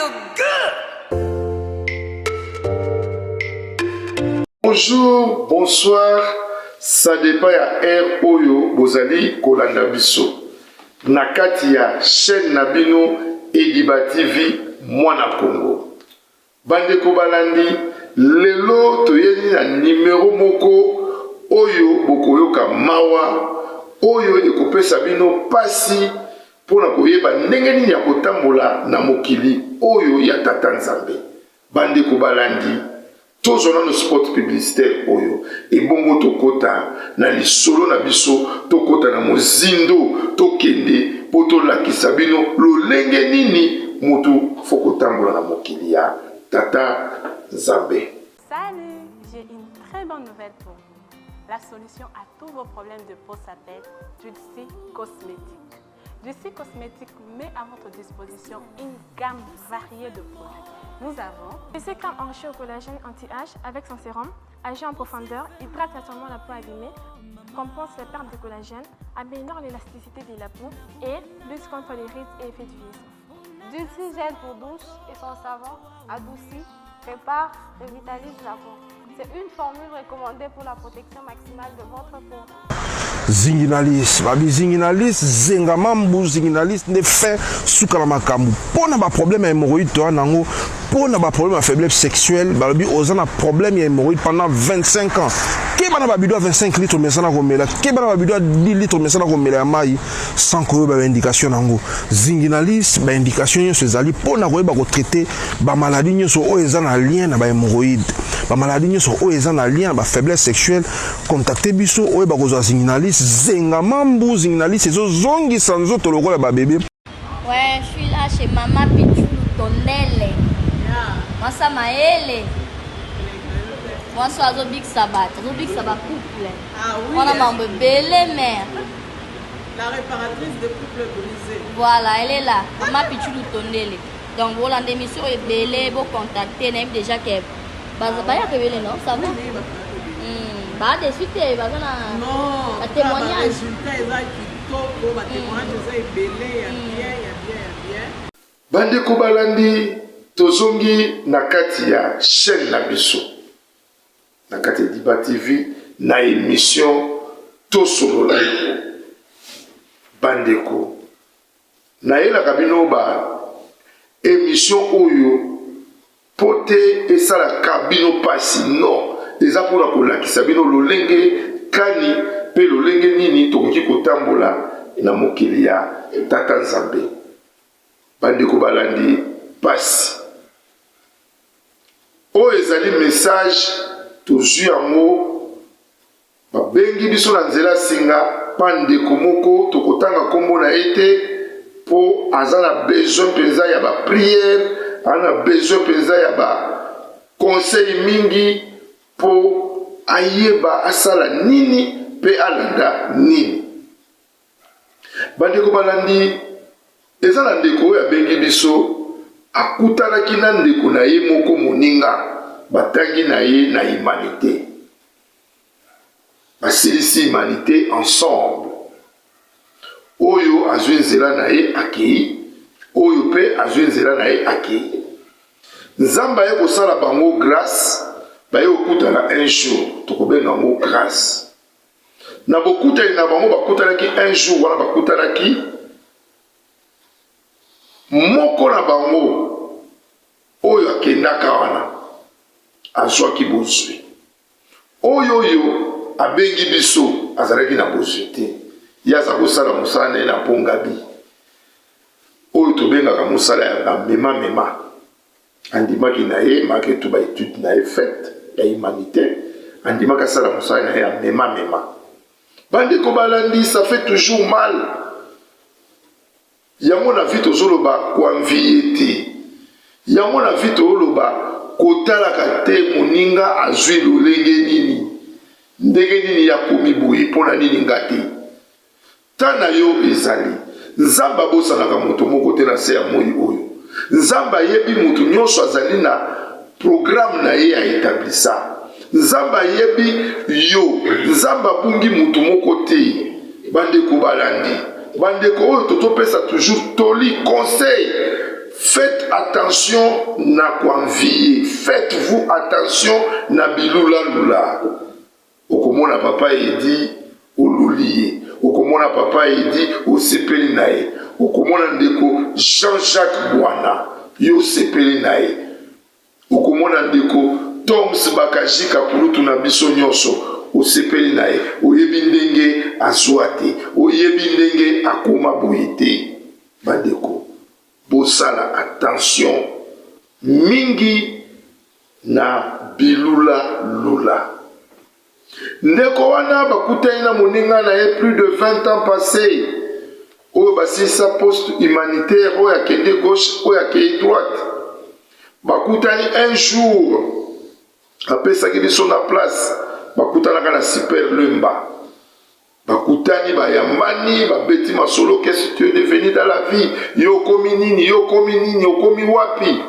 feel good. Bonjour, bonsoir, ça dépend ya heure oyo bozali kolanda biso na kati ya chaîne na bino Ediba TV Mwana Congo. Bandeko balandi, lelo toyeli na numero moko oyo bokoyoka mawa, oyo ekopesa bino pasi mpo na koyeba ndenge nini ya kotambola na mokili oyo ya Tata Nzambe. Bandeko balandi, tozwa nano spot publicitaire oyo, ebongo tokota na lisolo na biso, tokota na mozindo, tokende mpo tolakisa bino lolenge nini mutu fo kotambola na mokili ya Tata Nzambe. Salut, j'ai une très bonne nouvelle pour vous. La solution à tous vos problèmes de peau s'appelle Dulcie Cosmétique. Dulcie Cosmétique met à votre disposition une gamme variée de produits. Nous avons Dulcie crème enrichie au collagène anti-âge avec son sérum, agit en profondeur, hydrate naturellement la peau abîmée, compense la perte de collagène, améliore l'élasticité de la peau et lutte contre les rides et effets du vieillissement. Dulcie gel pour douche et son savon adoucit, répare, revitalise la peau. C'est une formule recommandée pour la protection maximale de votre peau. Zinginalis babi zinginalis zenga mambu zinginalis nde fin suka na makambo mpo na baproblème ya hémorroïde toya nango mpo na baproblème ya faiblesse sexuelle balobi oza na problème ya hémorroïde pendant 25 ans keba na babido ya 25 litres mesana komela keba na babido ya 10 litres mesana komela ya mai sans koyeba baindication nango zinginalis baindication nyonso ezali mpo na koyeba kotraite bamaladi nyonso oyo eza na lien na bahémorroïde bamaladi nyonso oyo eza na lien na bafaiblesse sexuelle contacte biso oyeba kozwa zinginalis zenga mambu zinginalis ezozongisa nzoto lokola babebe. Ouais, je suis là chez Mama Pichou Tondele. Mwasa mayele. Mwasi oyo azobikisa bato, azobikisa ba couple. Ah oui. Wana mambo ebele mère. La réparatrice de couple brisé. Voilà, elle est là. Mama Pichou Tondele. Donc bolanda émission ebele, bo contacter, nayebi déjà que baza bayaka ebele non? Ça va? Oui, bayaka ebele. Ba déçu te, baza na Non, ba témoignage. Résultat eza kitoko, ba témoignage eza ebele ya bien, ya bien, ya bien. Bandeko balandi, tozongi na kati ya chaîne na biso na kati ya Diba TV na émission Tosolola yango. Bandeko, nayelaka bino ba émission oyo po te esalaka bino pasi, non, eza mpona kolakisa bino lolenge kani mpe lolenge nini tokoki kotambola na mokili ya Tata Nzambe. Bandeko balandi, pasi oyo ezali message tozwi yango, babengi biso na nzela singa pa ndeko moko, tokotanga nkombo na ye te mpo aza na besoin mpenza ya ba prière, aza na besoin mpenza ya ba conseil mingi mpo ayeba asala nini mpe alanda nini. Bandeko balandi, eza na ndeko oyo abengi biso, akutanaki na ndeko na ye moko moninga, batangi na ye na humanité, basilisi humanité ensemble. Oyo azwi nzela na ye akei, oyo mpe azwi nzela na ye akei. Nzambe aye kosala bango grâce, baye kokutana un jour, tokobenga yango grâce. Na bokutani na bango bakutanaki un jour wana bakutanaki, moko na bango oyo akendaka wana azwaki bozwi, oyo oyo abengi biso azalaki na bozwi te, ye aza kosala mosala na ye na Pongabi oyo tobengaka mosala ya bamema-mema. Andimaki na ye malgré tout ba études na ye faite ya humanité, andimaki asala mosala na ye ya mema-mema. Bandeko balandi, ça fait toujours mal. Yango na vie tozoloba koenvie te, yango na vie tozoloba kotalaka te moninga azwi lolenge nini, ndenge nini ya komi boye, mpo na nini nga te. Ta na yo ezali. Nzambe abosanaka moto moko te na se ya moi oyo. Nzambe ayebi moto nyonso azali na programme na ye ya etablisa. Nzambe ayebi yo. Nzambe abungi moto moko te. Bandeko balandi, bandeko oyo totopesa toujours toli, conseil, Faites attention na ko envier, faites-vous attention na bilula-lula. Okomona papa Eddy oluli ye, okomona papa Eddy osepeli na ye, okomona ndeko Jean-Jacques Bwana yo osepeli na ye, okomona ndeko Toms Bakajika kulutu na biso nyonso osepeli na ye, oyebi ndenge azwa te, oyebi ndenge akoma boye te. Bandeko, bosala attention mingi na bilula lula. Ndeko wana bakutani na moninga na ye plus de 20 ans passe oyo basilisa poste humanitaire oyo akende gauche oyo akei droite bakutani un jour apesaki biso na place bakutanaka na super lemba Bakutani, bayambani, babeti masolo, qu'est-ce que tu es devenu dans la vie? Yo okomi nini? Yo okomi nini? Okomi wapi?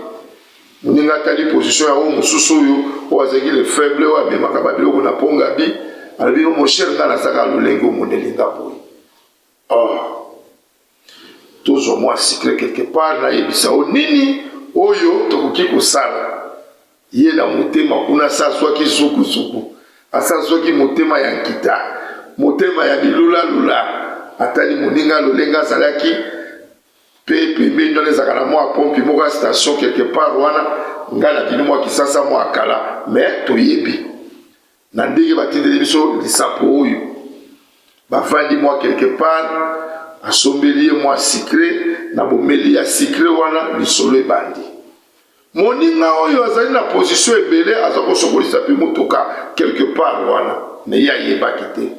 Moninga atali position ya oyo mosusu oyo, oyo azalaki le faible, oyo amemaka ba biloko na Pont-Gaby, alobi no mon cher, nga nazaka lolenge omoneli nga boye. Oh. Tozwa mwa secret quelque part, nayebisa yo nini oyo tokoki kosala. Ye na motema kuna asi azwaki zukuzuku, asi azwaki motema ya nkita, motema ya bilulalula. Atali moninga lolenge azalaki pe pembeni wana ezalaka na mwa pompi moko ya station quelque part wana. Ngai na bino mwa Kisasa mwa kala, mais toyebi na ndenge batindeli biso lisapo oyo. Bavandi mwa quelque part, asombeli ye mwa sucre. Na bomeli ya sucre wana lisolo ebandi. Moninga oyo azali na position ebele aza kosokolisa pe motuka quelque part wana mais ye ayebaki te.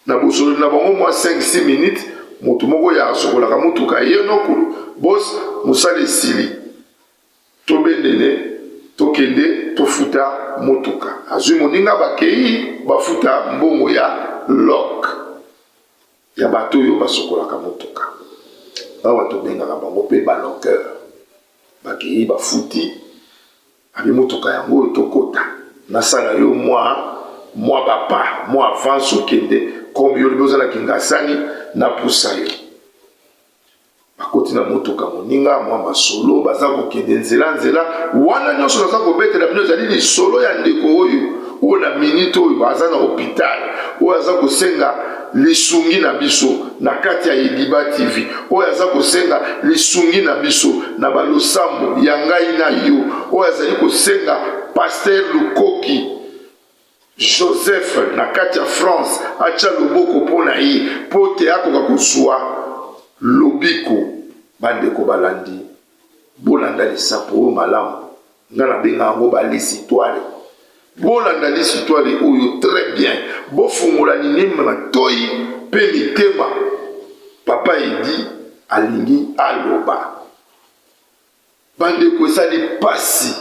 Na bosololi na bango mwa 5 6 minutes, moto moko ya asokolaka motuka ye nokulu boss mosala esili tobendene tokende tofuta motuka. Azwi moninga bakei bafuta mbongo ya loc. Ya bato oyo basokolaka motuka. Awa tobengaka bango pe ba loqueur. Bakeyi bafuti, abi motuka yango oyo tokota, nasala yo mwa mwa ba pas, mwa avance okende, comme yo olobi oza na Kingasani, napusa yo. Bakoti na motuka moninga, mwa masolo, baza kokende nzela nzela. Wana nyonso naza kobetela bino ezali lisolo ya ndeko oyo, oyo na minute oyo aza na hopital, oyo aza kosenga lisungi na biso na kati ya Ediba TV, oyo aza kosenga lisungi na biso na balosambo ya ngai na yo, oyo azali kosenga Pasteur Lukoki Joseph na kati ya France atia loboko mpo na ye mpo te akoka kozua lobiko. Bandeko balandi, bolanda lisapo oyo malamu. Nga nabenga yango ba lisitwale. Bolanda lisitwale oyo très bien. Bofungola nini matoyi mpe mitema. Papa Eddy alingi aloba. Bandeko esali pasi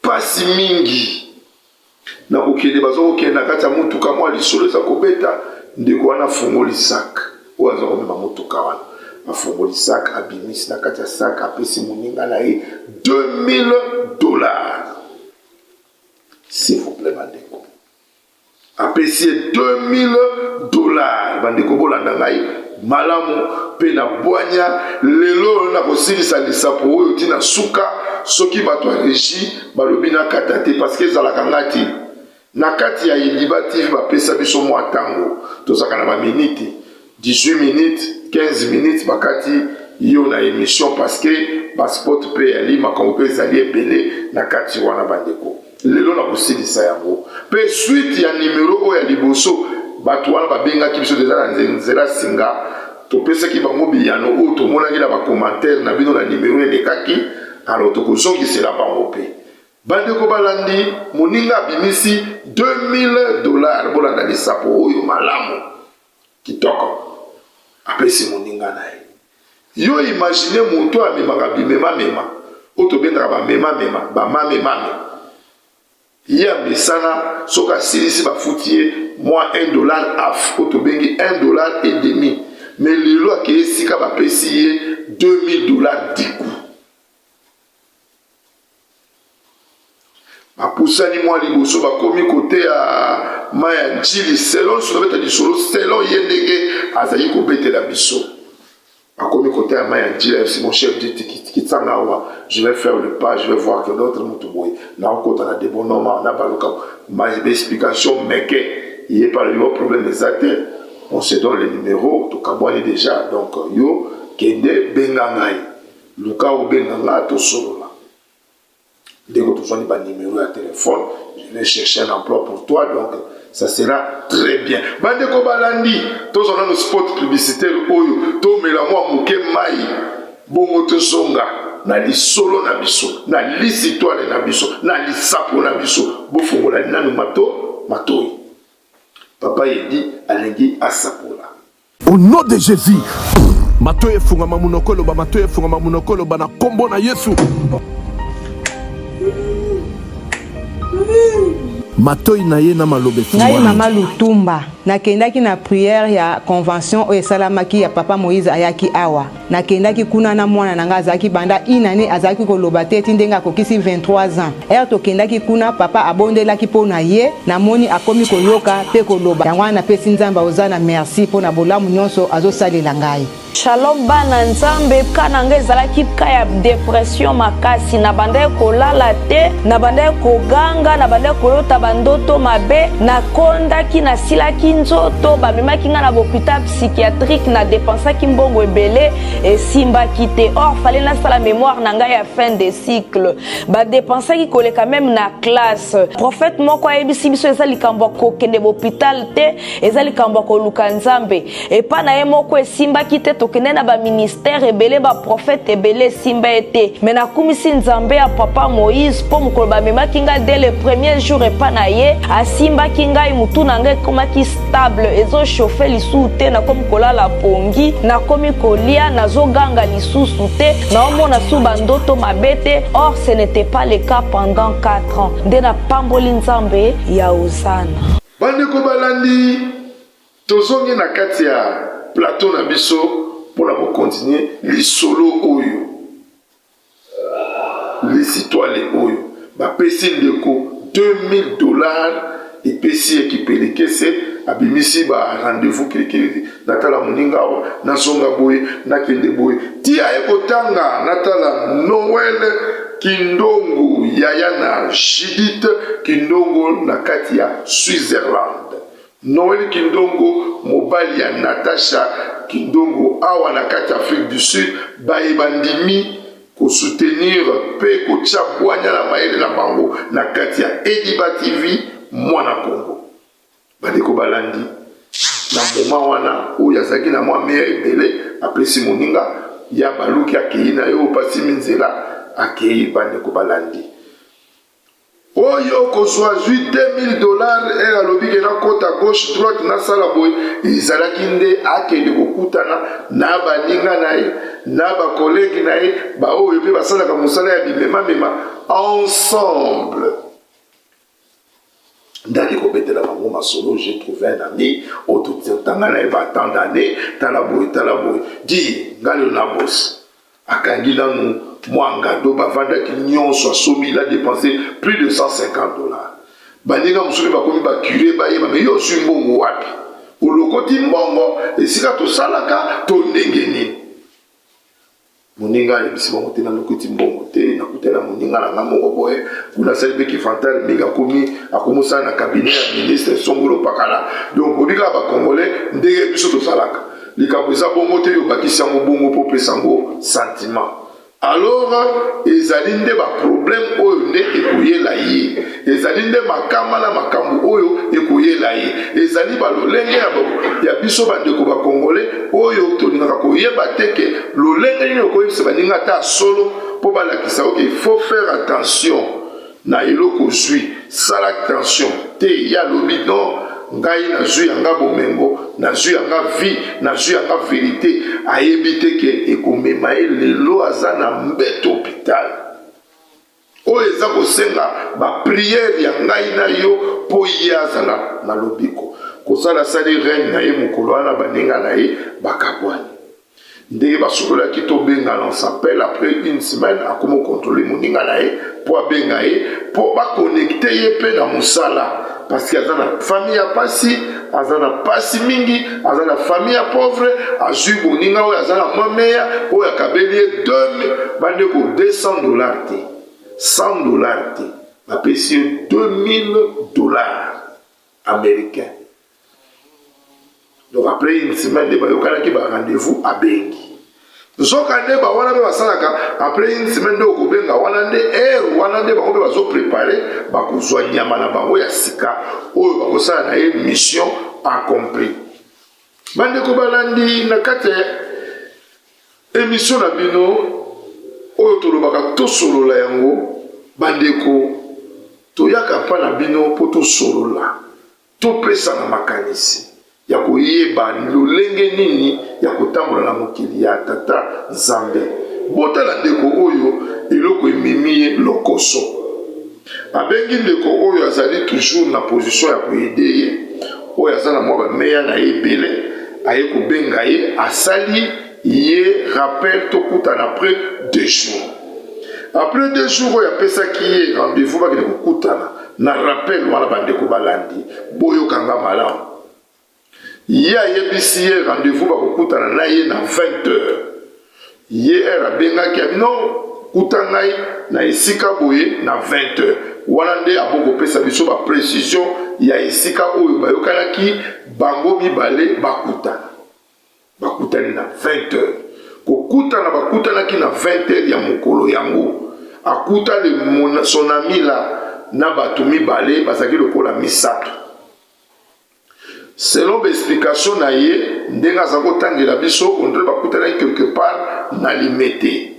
pasi mingi na kokende baza kokende na kati ya motuka mwa lisolo eza kobeta ndeko wana afungoli sac oyo aza komema motuka wana afungoli sac abimisi na kati ya sac apesi moninga na ye 2000 dollars s'il vous plaît bandeko Apesi ye 2000 dollars. Bandeko bolanda ngai malamu mpe na bwanya. Lelo oyo nakosilisa lisapo oyo ti na suka. Soki bato ya regie balobi nakata te, parce que ezalaka nga te. Na kati ya Ediba TV bapesa biso mwa tango, tozalaka na ba minute 18 minutes, 15 minutes bakati yo na emission parce que ba spot pe eyali, makambo pe ezali ebele na kati wana bandeko. Lelo nakosilisa yango pe suite ya numero oyo ya liboso. Bato wana babengaki biso deja na nzela singa, topesaki bango biyano oyo tomonaki na ba commentaire na bino na numero elekaki. Alors tokozongisela bango pe. Bandeko balandi, moninga abimisi 2000 dollars, bolanda lisapo oyo malamu kitoko, apesi moninga na ye. Yo imagine moto amemaka bimemamema oyo tobengaka bamemamema, bamamemame, ye amesana soki asilisi bafuti ye mwa 1 dollar af oyo tobengi 1 dollar et demi, mais lelo akei esika bapesi ye 2000 dollars diku. Bapusani mwa liboso bakomi kote ya mai ya Njili, selon nso nabeta lisolo selon ye ndenge azali kobetela biso. Akomi kota ya mayi ya Ndjila FC, mon chef dit kitisa nga awa, je vais faire le pas, je vais voir que l'autre mutu boye, nakokota na debonoma, na baluka ma explication meke, ye pa yo problème eza te, on se donne le numéro, tokabwani déjà, donc yo kende benga ngai, luka obenga nga tosolola. Ndeko tozwani ba numero ya telefone, je vais chercher un emploi pour toi, donc ça sera très bien. Bandeko balandi, tozwa nano spot publicitaire oyo, tomela mwa moke mai, bongo tozonga na lisolo na biso, na lisitwale na biso, na lisapo na biso. Bofongola nanu mato matoi. Papa Edi alingi asapola. Au nom de Jesus. Matoyi efungama munoko eloba matoyi efungama munoko eloba na kombo na Yesu. Matoyi na ye na maloba Ngai mama Lutumba nakendaki na prière ya convention oyo esalamaki ya papa Moïse ayaki awa Nakendaki kuna na mwana na ngai azalaki banda une annee azalaki koloba te ti ndenge akokisi 23 ans. Heure tokendaki kuna papa abondelaki po na ye, namoni akomi koyoka pe koloba. Yango wana napesi Nzambe Hozana merci po na bolamu nionso azosalela ngai. Shalom bana nzambe cas na nga ezalaki cas ya depression makasi na bandaki kolala te na bandaki koganga na bandaki kolota ba ndoto mabe nakondaki nasilaki nzoto bamemaki nga na bopital psychiatrique na depensaki mbongo ebele esimbaki te or fallait nasala mémoire na ngai ya fin de cycle badepensaki koleka meme na classe prophète moko ayebisi biso eza likambo ya kokende bopital te eza likambo ya koluka nzambe epa na ye moko esimbaki te tokende na baministère ebele baprofete ebele esimba ye te me nakumisi nzambe ya papa moïse mpo mokolo bamemaki ngai dès le premier jour epa na ye asimbaki ngai motu na ngai ekomaki stable ezo chauffe lisusu te nakomi kolala pongi nakomi kolia nazoganga lisusu te naomona su bandoto mabe te or ce n'était pas le cas pendant 4 ans nde napamboli nzambe ya ozana Bandeko balandi, tozongi na kati ya plateau na biso mpo na kocontinue lisolo oyo. Lisitwale oyo bapesi ndeko 2000 dollars epesi ye kipelekese, abimisi ba rendez-vous kilikili, natala moninga awa, nazonga boye, nakende boye, ti aye kotanga natala Noël Kindongo, yaya na Judith Kindongo na kati ya Switzerland. Noël Kindongo, mobali ya Natacha Kindongo awa na kati ya Afrique du Sud, baye bandimi ko soutenir pe kotia bwanya na mayele na bango na kati ya Ediba TV Mwana Congo. Bandeko balandi, na moment wana oyo azalaki na mwa meya ebele apesi moninga ya baluki akei na ye oyo pasimi nzela akei. Bandeko balandi, Oyo kozwa azwi 2000 dollars heure alobi ke nakota gauche droite nasala boye ezalaki nde akende kokutana na baninga na ye na ba collègue na ye baoyo mpe basalaka mosala ya bimemamema ensemble nde ake kobetela bango masolo j'ai trouvé un ami oyo totanga na ye ba tant d'année tala boye tala boye di ngai lelo na bosi Akangi nanu mwa ngado bavandaki nionso asombi il a depense plus de 150 dollars. Baninga mosusu pe bakomi ba curieux bayeba mais yo ozui mbongo wapi? Olokoti mbongo esika tosalaka to ndenge nini? Moninga ayebisi bango te nalokoti mbongo te nakutani na moninga na nga moko boye kuna asali pe kifantale mingi akomi akomosala na cabinet ya ministre songolo pakala donc oyebi kaka ba congolais ndenge biso tosalaka Likambo eza bongo te, yo obakisi yango bongo po opesa yango sentiment. Alors ezali nde ba problème oyo nde ekoyela ye, ezali nde makama na makambo oyo ekoyela ye, ezali ba lolenge ya, ya biso bandeko ba congolais oyo tolingaka koyeba te ke lolenge nini okoyebisa baninga ata ya solo po balakisa yo ke il faut faire attention. Na eloko ozui sala attention te ye alobi non ngai nazui ya nga bomengo nazui ya nga vie nazui ya nga verite ayebi te ke ekomema ye lelo aza na mbeto hopital oyo eza kosenga ba prière ya ngai na yo po ye azala na lobiko kosala sali reine na ye mokolo wana baninga na ye bakabwani Ndenge basololaki tobengana on s'appelle après une semaine akomi ko controler moninga na ye po abenga ye po ba connecter ye pe na musala. Parce que aza na famille ya pasi, aza na pasi mingi, aza na famille ya pauvre, azui boninga oyo aza na mwa meya oyo akabeli ye 2000, bandeko 200 dollars te, 100 dollars te, bapesi ye 2000 dollars américain. Donc après une semaine nde bayokanaki ba rendez-vous abengi. Nzoka nde ba wana mpe basalaka après une semaine nde okobenga wana nde heure wana nde bango mpe bazo prepare bakozwa nyama na bango ya sika oyo bakosala na ye mission accomplie. Bandeko balandi na kati ya emission na bino oyo tolobaka tosolola yango bandeko toyaka mpa na bino mpo tosolola Topesana makanisi ya koyeba lolenge nini ya kotambola na mokili ya Tata Nzambe. Botala ndeko oyo eloko ememi ye lokoso. Abengi ndeko oyo azali toujours na position ya ko aider ye, oyo aza na mwa ba meya na ye ebele, aye kobenga ye, asali ye rappel tokutana après deux jours. Après deux jours oyo apesaki ye rendez-vous bakende kokutana na rappel wana, bandeko balandi boyoka nga malamu. Ye ayebisi ye rendez-vous bakokutana na ye na 20 heures. Ye heure abengaki abi non kuta ngai na esika boye na 20 heures. Wana nde abokopesa biso ba precision ya esika oyo bayokanaki bango mibale bakutana. Bakutani na 20 heures. Kokutana bakutanaki na 20 heures ya mokolo yango. Akuta le son ami là na bato mibale bazalaki lokola misato. Selon ba explication na ye ndenge aza kotangela biso on dirait bakutanaki quelque part na Limete.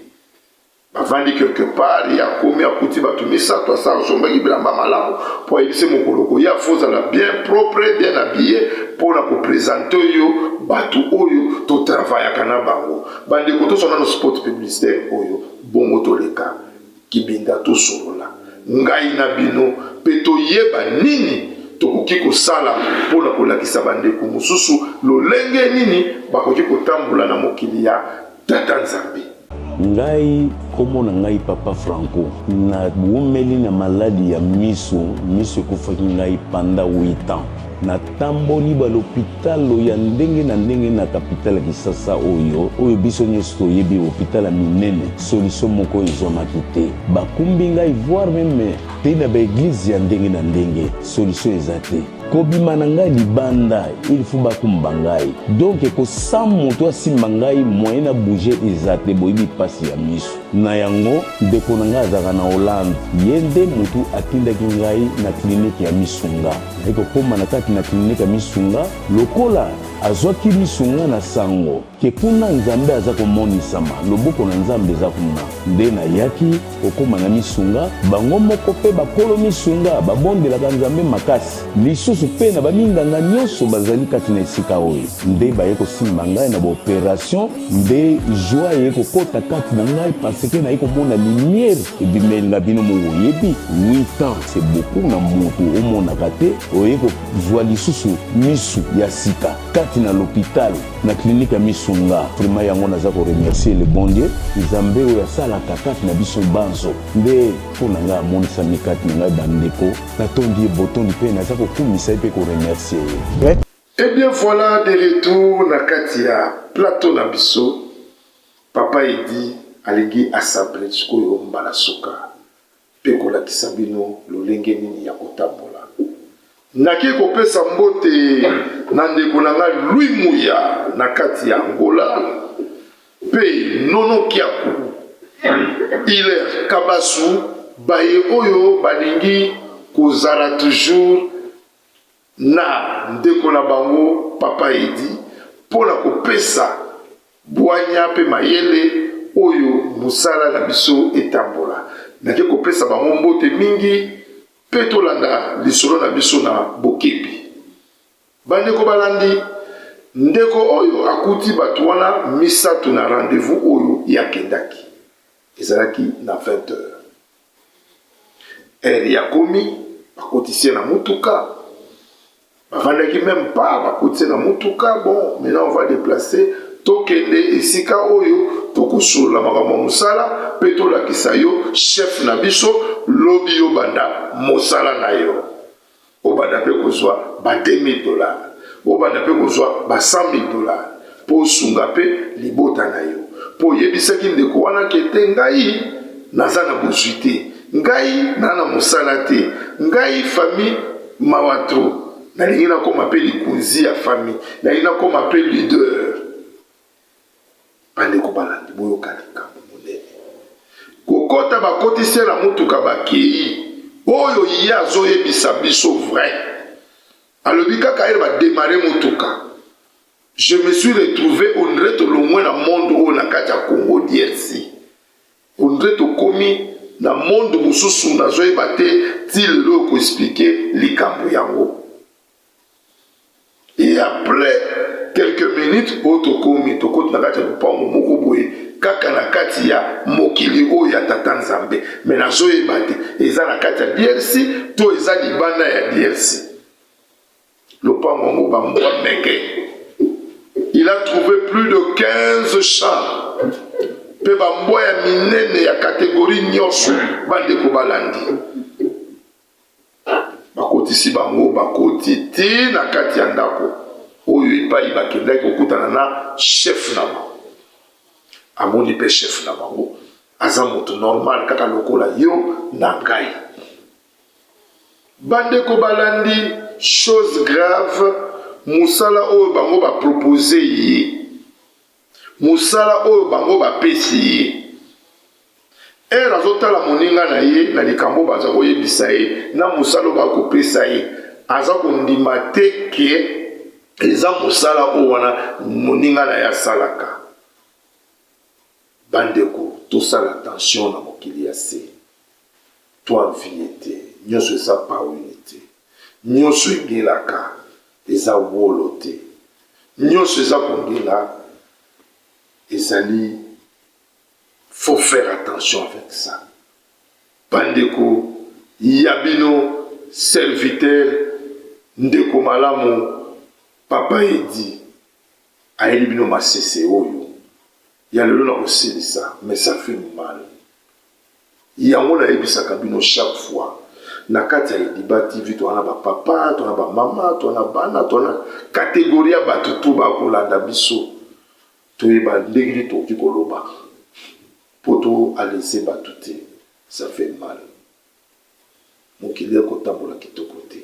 Bavandi quelque part, ye akomi akuti bato misato, asa asombaki bilamba malamu mpo ayebisi mokolo koya fo ozala bien propre, bien habillé mpo na kopresente yo bato oyo totravayaka na bango. Bandeko tozwa nano spot publicitaire oyo bongo toleka kibinda tosolola ngai na bino mpe toyeba nini tokoki kosala mpo na kolakisa bandeko mosusu lolenge nini bakoki kotambola na mokili ya Tata Nzambe. Ngai kombo na ngai papa Franco na wumeli na maladi ya miso miso ekufaki ngai panda 8 ans na tamboli ba lopitalo ya ndenge na ndenge na capitale ya Kisasa oyo oyo biso nionso toyebi hopital ya minene solution moko ezwamaki te bakumbi ngai voir meme te na ba eglise ya ndenge na ndenge solution eza te Kobima na ngai libanda il faut bakumba ngai donc ko sans moto asimba ngai moyen na bouger eza te boyebi pasi ya misu na yango ndeko na ngai azalaka na Hollande ye nde mutu atindaki ngai na clinique ya misunga naye kokoma na kati na clinique ya misunga lokola azwaki misunga na sango ke kuna Nzambe aza komonisama, loboko na Nzambe eza kuna. Nde nayaki kokoma na misunga, bango moko pe bakolo misunga babondelaka Nzambe makasi, lisusu pe na baminganga nionso bazali kati na esika oyo. Nde baye kosimba ngai na ba operation, nde joie eye kokota kati na ngai parce que naye komona lumière ebimeli nga. Bino moko boyebi, huit ans c'est beaucoup na mutu omonaka te, oye kozua lisusu misu ya sika kati na l'hopital. Na clinique ya misunga vraiment yango naza ko remercier le bon Dieu nzambe oyo asalaka kati na biso banso nde mpo na ngai amonisami kati na ngai bandeko natondi ye botondi mpe naza kokumisa ye mpe ko remercier ye. Eh bien voilà de retour na kati ya plateau na biso papa Eddy alingi a sabre sikoyo mbala suka mpe kolakisa bino lolenge nini ya kotambola. Nakei kopesa mbote na ndeko na ngai Louis Muya na kati ya Angola mpe Nono Kiaku, Hilaire Kabasu, baye oyo balingi kozala toujours na ndeko na bango Papa Eddy mpo na kopesa bwanya mpe mayele oyo mosala na biso etambola. Nake kopesa bango mbote mingi mpe tolanda lisolo na biso na bokebi. Bandeko balandi, ndeko oyo akuti bato wana misatu na rendez-vous oyo ye akendaki. Ezalaki na 20 heures. Heure ye akomi, bakotisi ye na motuka, bavandaki meme pas, bakotisi ye na motuka, bon, maintenant on va deplacer, tokende esika oyo tokosolola makambo ya mosala mpe tolakisa yo chef na biso, lobi yo banda mosala na yo. Obanda pe kozwa ba 2000 dollars, obanda pe kozwa ba 100.000 dollars po osunga pe libota na yo. Po oyebisaki ndeko wana ke te ngai naza na bozwi te, ngai naa na mosala te, ngai famille mawa trop, nalingi nakoma pe likunzi ya famille, nalingi nakoma pe leader. Bandeko balandi boyoka likambo monene. Kokota bakotisi ye na motuka bakeyi. Oyo ye azoyebisa biso vrai. Alobi kaka heure ba demarrer motuka. Je me suis retrouve on dirait tolongwe na monde oyo na kati ya Congo DRC. On dirait tokomi na monde mosusu nazoyeba te ti lelo oyo ko expliquer likambo yango. Et après quelques minutes oyo tokomi tokoti na kati ya lopango moko boye kaka na kati ya mokili oyo ya tata Nzambe, mais nazoyeba te eza na kati ya DRC to eza libanda ya DRC. Lopango yango bambwa meke. Il a trouvé plus de 15 chats mpe bambwa ya minene ya kategori nyonso bandeko balandi Bakotisi bango, bakoti ti na kati ya ndako oyo epai bakendaki kokutana na chef na bango. Amoni mpe chef na bango aza moto normal kaka lokola yo na ngai. Bandeko balandi, chose grave, mosala oyo bango ba proposer ye, mosala oyo bango bapesi ye, Heure azotala moninga na ye na likambo baza koyebisa ye na mosala oyo bakopesa ye, aza kondima te ke eza mosala oyo wana moninga na ye asalaka. Bandeko, tosala attention na mokili ya se. To envier te, nionso eza pawini te, nionso engelaka eza wolo te, nionso eza kongela ezali Faut faire attention avec ça bandeko ya bino serviteur ndeko malamu papa Eddy ayeli bino masese oyo ya lelo na kosilisa mais ça fait mal yango nayebisaka bino chaque fois na kati ya Ediba TV toza na ba papa toza na ba mama toza na bana toza na categorie ya bato tout bakolanda biso Toyeba ndenge nini tokoki koloba po to alese batu te ça fait mal mokili eko tambola kitoko te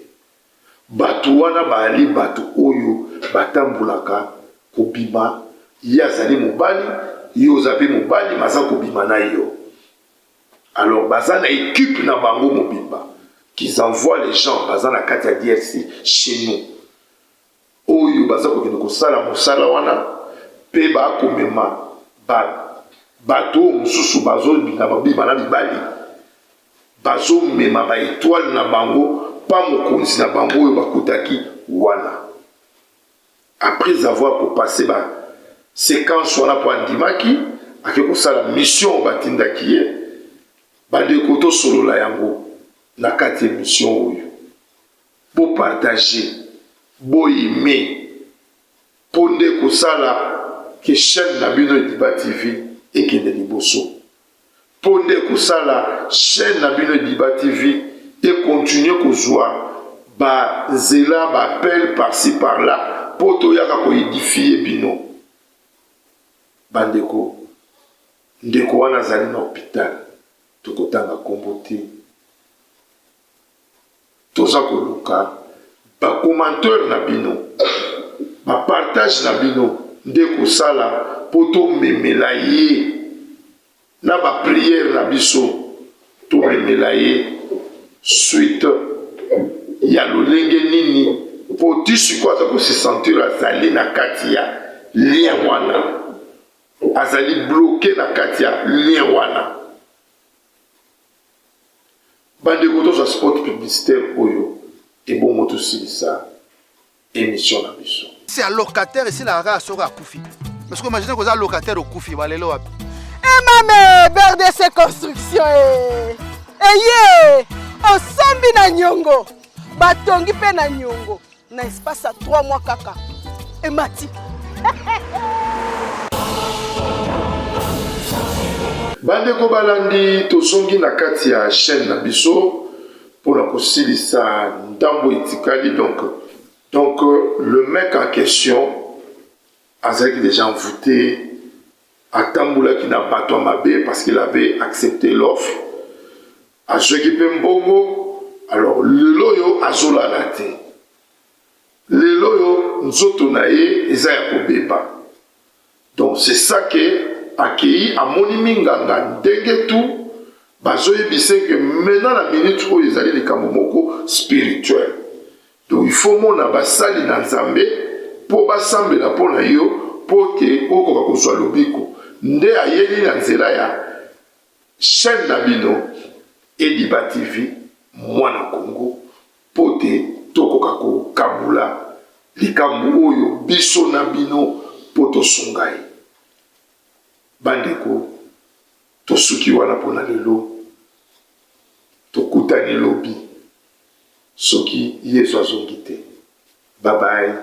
batu wana baali batu oyo batambolaka kobima ye azali mobali yo oza pe mobali maza kobima na yo alors baza na equipe na bango mobimba qu'ils envoient les gens baza na kati ya DRC chez nous oyo baza kokende kosala mosala wana mpe bakomema ba bato oyo mosusu bazobina babima na mibali bazomema ba etoile na bango pa mokonzi na bango oyo bakutaki wana après avoir kopase ba séquence wana mpo andimaki ake kosala mission oyo batindaki ye bandeko tosolola yango na kati ya émission oyo Bo partager, bo aimer po nde ekosala que chaine na bino Ediba TV ekende liboso. Po nde ekosala chaine na bino Ediba TV e continuer kozua ba nzela, ba appels par ci par là po toyaka ko edifier bino. Bandeko, ndeko wana azali na hopital, tokotanga kombo te. Toza koluka ba commenteur na bino, ba partage na bino nde kosala po tomemela ye na ba prière na biso tomemela ye suite ya lolenge nini po ti sikoyo aza ko se sentir azali na kati ya lien wana azali bloque na kati ya lien wana. Bandeko tozwa spot publicitaire oyo ebongo tosilisa emission na biso. Ya locataire esilaka kaka soki akufi. Parce que imagine koza locataire okufi balelo wapi? Emame BRDC construction e eye osombi na nyongo batongi mpe na nyongo na espace ya 3 mois kaka emati. Bandeko balandi tozongi na kati ya chaîne na biso. mpona kosilisa ndambo etikali. Donc le mec en question azalaki déjà envoûté, atambolaki na bato ya mabe parce qu'il avait accepté l'offre, azwaki mpe mbongo. Alors lelo oyo azolala te, lelo oyo nzoto na ye eza ya kobeba. Donc c'est ça que akei amoni minganga ndenge tu bazoyebisa ke maintenant na minute oyo ezali likambo moko spirituel. Donc il faut mona basali na Nzambe mpo basambela mpo na yo mpo te okoka kozwa lobiko. Nde ayeli na nzela ya chaîne na bino Ediba TV Mwana Congo mpo te tokoka kokabula likambo oyo biso na bino mpo tosunga ye. Bandeko, tosuki wana mpo na lelo, tokutani lobi soki Yesu azongi te. Bye bye.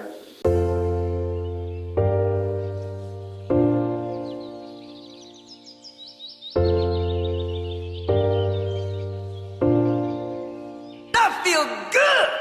I feel good.